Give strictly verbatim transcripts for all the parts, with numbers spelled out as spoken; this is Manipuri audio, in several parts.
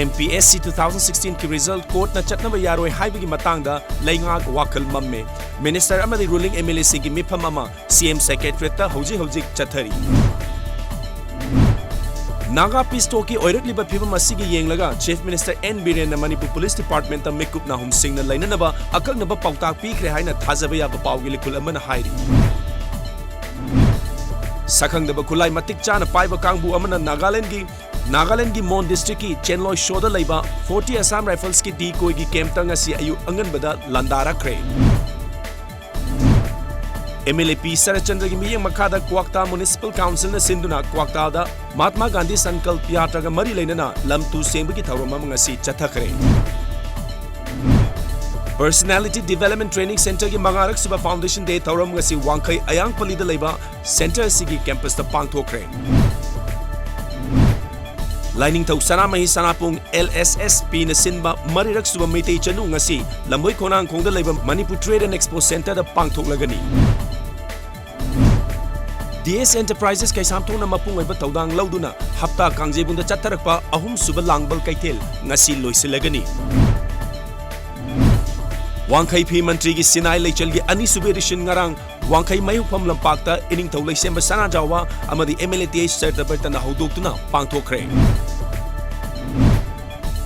M P S C two thousand sixteen ꯀꯤ result court ꯅ ꯆꯠꯅꯕ ꯌꯥꯔꯣꯏ ꯍꯥꯏꯕꯒꯤ ꯃꯇꯥꯡꯗ ꯂꯩꯉꯥꯛ ꯋꯥꯈꯜ ꯃꯝꯃꯦ꯫ Minister ꯑꯃꯗꯤ ruling M L A ꯁꯤꯡꯒꯤ ꯃꯤꯐꯝ ꯑꯃ C M Secretariat ꯇ ꯍꯧꯖꯤꯛ ꯍꯧꯖꯤꯛ ꯆꯠꯊꯔꯤ꯫ ꯅꯥꯒꯥ peace talk ꯀꯤ ꯑꯣꯏꯔꯛꯂꯤꯕ ꯐꯤꯚꯝ ꯑꯁꯤꯒꯤ ꯌꯦꯡꯂꯒ Chief Minister N ꯕꯤꯔꯦꯟꯅ Manipur Police Department ꯇ ꯃꯤꯀꯨꯞ ꯅꯥꯍꯨꯝꯁꯤꯡꯅ ꯂꯩꯅꯅꯕ ꯑꯀꯛꯅꯕ ꯄꯥꯎꯇꯥꯛ ꯄꯤꯈ꯭ꯔꯦ ꯍꯥꯏꯅ ꯊꯥꯖꯕ ꯌꯥꯕ ꯄꯥꯎꯒꯤ ꯂꯤꯈꯨꯜ ꯑꯃꯅ ꯍꯥꯏꯔꯤ꯫ ꯁꯛꯈꯪꯗꯕ ꯈꯨꯠꯂꯥꯏ ꯃꯇꯤꯛ ꯆꯥꯅ ꯄꯥꯏꯕ ꯀꯥꯡꯕꯨ ꯑꯃꯅ ꯅꯥꯒꯥꯂꯦꯟꯗꯒꯤ, ꯅꯥꯒꯥꯂꯦꯟꯗꯒꯤ ꯃꯣꯟ district ꯀꯤ ꯆꯦꯟꯂꯣꯏꯁꯣꯗ ꯂꯩꯕ forty Assam Rifles ꯀꯤ decoy ꯒꯤ camp ꯇ ꯉꯁꯤ ꯑꯌꯨꯛ ꯑꯉꯟꯕꯗ ꯂꯥꯟꯗꯥꯔꯛꯈ꯭ꯔꯦ꯫ M L A ꯄꯤ ꯁꯔꯠꯆꯟꯗ꯭ꯔꯒꯤ ꯃꯤꯠꯌꯦꯡ ꯃꯈꯥꯗ ꯀ꯭ꯋꯥꯛꯇꯥ Municipal Council ꯅ ꯁꯤꯟꯗꯨꯅ ꯀ꯭ꯋꯥꯛꯇꯥꯗ ꯃꯍꯥꯠꯃꯥ ꯒꯥꯟꯙꯤ ꯁꯪꯀꯜꯞ ꯌꯥꯇ꯭ꯔꯥꯒ ꯃꯔꯤ ꯂꯩꯅꯅ ꯂꯝ ꯇꯨ ꯁꯦꯡꯕꯒꯤ ꯊꯧꯔꯝ ꯑꯃ ꯉꯁꯤ ꯆꯠꯊꯈ꯭ꯔꯦ꯫ Personality Development Training Centre ꯒꯤ ꯃꯉꯥꯔꯛ ꯁꯨꯕ Foundation Day ꯊꯧꯔꯝ ꯉꯁꯤ ꯋꯥꯡꯈꯩ ꯑꯌꯥꯡꯄꯜꯂꯤꯗ ꯂꯩꯕ centre ꯑꯁꯤꯒꯤ campus ꯇ ꯄꯥꯡꯊꯣꯛꯈ꯭ꯔꯦ꯫ ꯂꯥꯏꯅꯤꯡꯊꯧ ꯁꯅꯥꯃꯍꯤ ꯁꯅꯥꯄꯨꯡ L S S P ꯅ ꯁꯤꯟꯕ ꯃꯔꯤꯔꯛ ꯁꯨꯕ ꯃꯩꯇꯩ ꯆꯅꯨ ꯉꯁꯤ ꯂꯝꯕꯣꯏ ꯈꯣꯡꯅꯥꯡꯈꯣꯡꯗ ꯂꯩꯕ Manipur Trade and Expo Centre the ꯄꯥꯡꯊꯣꯛꯂꯒꯅꯤ꯫ D S Enterprises ꯀꯩꯁꯥꯝꯊꯣꯡꯅ ꯃꯄꯨꯡ ꯑꯣꯏꯕ ꯊꯧꯗꯥꯡ ꯂꯧꯗꯨꯅ ꯍꯞꯇꯥ ꯀꯥꯡꯖꯩꯕꯨꯡꯗ ꯆꯠꯊꯔꯛꯄ ꯑꯍꯨꯝꯁꯨꯕ ꯂꯥꯡꯕꯜ ꯀꯩꯊꯦꯜ ꯉꯁꯤ ꯂꯣꯏꯁꯤꯜꯂꯒꯅꯤ꯫ ꯋꯥꯡꯈꯩ ꯐꯤ ꯃꯟꯇ꯭ꯔꯤꯒꯤ ꯁꯤꯅꯥꯏ ꯂꯩꯆꯜꯒꯤ ꯑꯅꯤꯁꯨꯕ edition ꯉꯔꯥꯡ ꯋꯥꯡꯈꯩ ꯃꯌꯨꯝꯐꯝ ꯂꯝꯄꯥꯛꯇ ꯏꯅꯤꯡꯊꯧ ꯂꯩꯁꯦꯝꯕ ꯁꯅꯥꯖꯥꯎꯕ ꯑꯃꯗꯤ M L A T H ꯁꯔꯗꯕꯔꯇꯅ ꯍꯧꯗꯣꯛꯇꯨꯅ ꯄꯥꯡꯊꯣꯛꯈ꯭ꯔꯦ꯫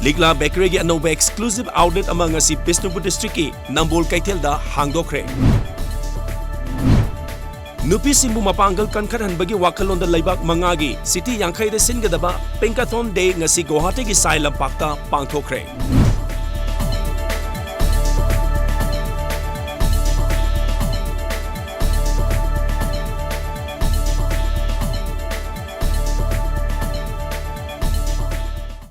ꯂꯤꯛꯂꯥ ꯕꯦꯀꯔꯤꯒꯤ ꯑꯅꯧꯕ exclusive outlet ꯑꯃ ꯉꯁꯤ ꯕꯤꯁꯅꯨꯄꯨꯔ district ꯀꯤ ꯅꯝꯕꯣꯜ ꯀꯩꯊꯦꯜꯗ ꯍꯥꯡꯗꯣꯛꯈ꯭ꯔꯦ꯫ ꯅꯨꯄꯤꯁꯤꯡꯕꯨ ꯃꯄꯥꯡꯒꯜ ꯀꯟꯈꯠꯍꯟꯕꯒꯤ ꯋꯥꯈꯜꯂꯣꯟꯗ ꯂꯩꯕꯥꯛ ꯃꯉꯥꯒꯤ city ꯌꯥꯡꯈꯩꯗ ꯁꯤꯟꯒꯗꯕ Pinkathon Day ꯉꯁꯤ ꯒꯨꯋꯥꯍꯥꯇꯤꯒꯤ ꯁꯥꯏ ꯂꯝꯄꯥꯛꯇ ꯄꯥꯡꯊꯣꯛꯈ꯭ꯔꯦ꯫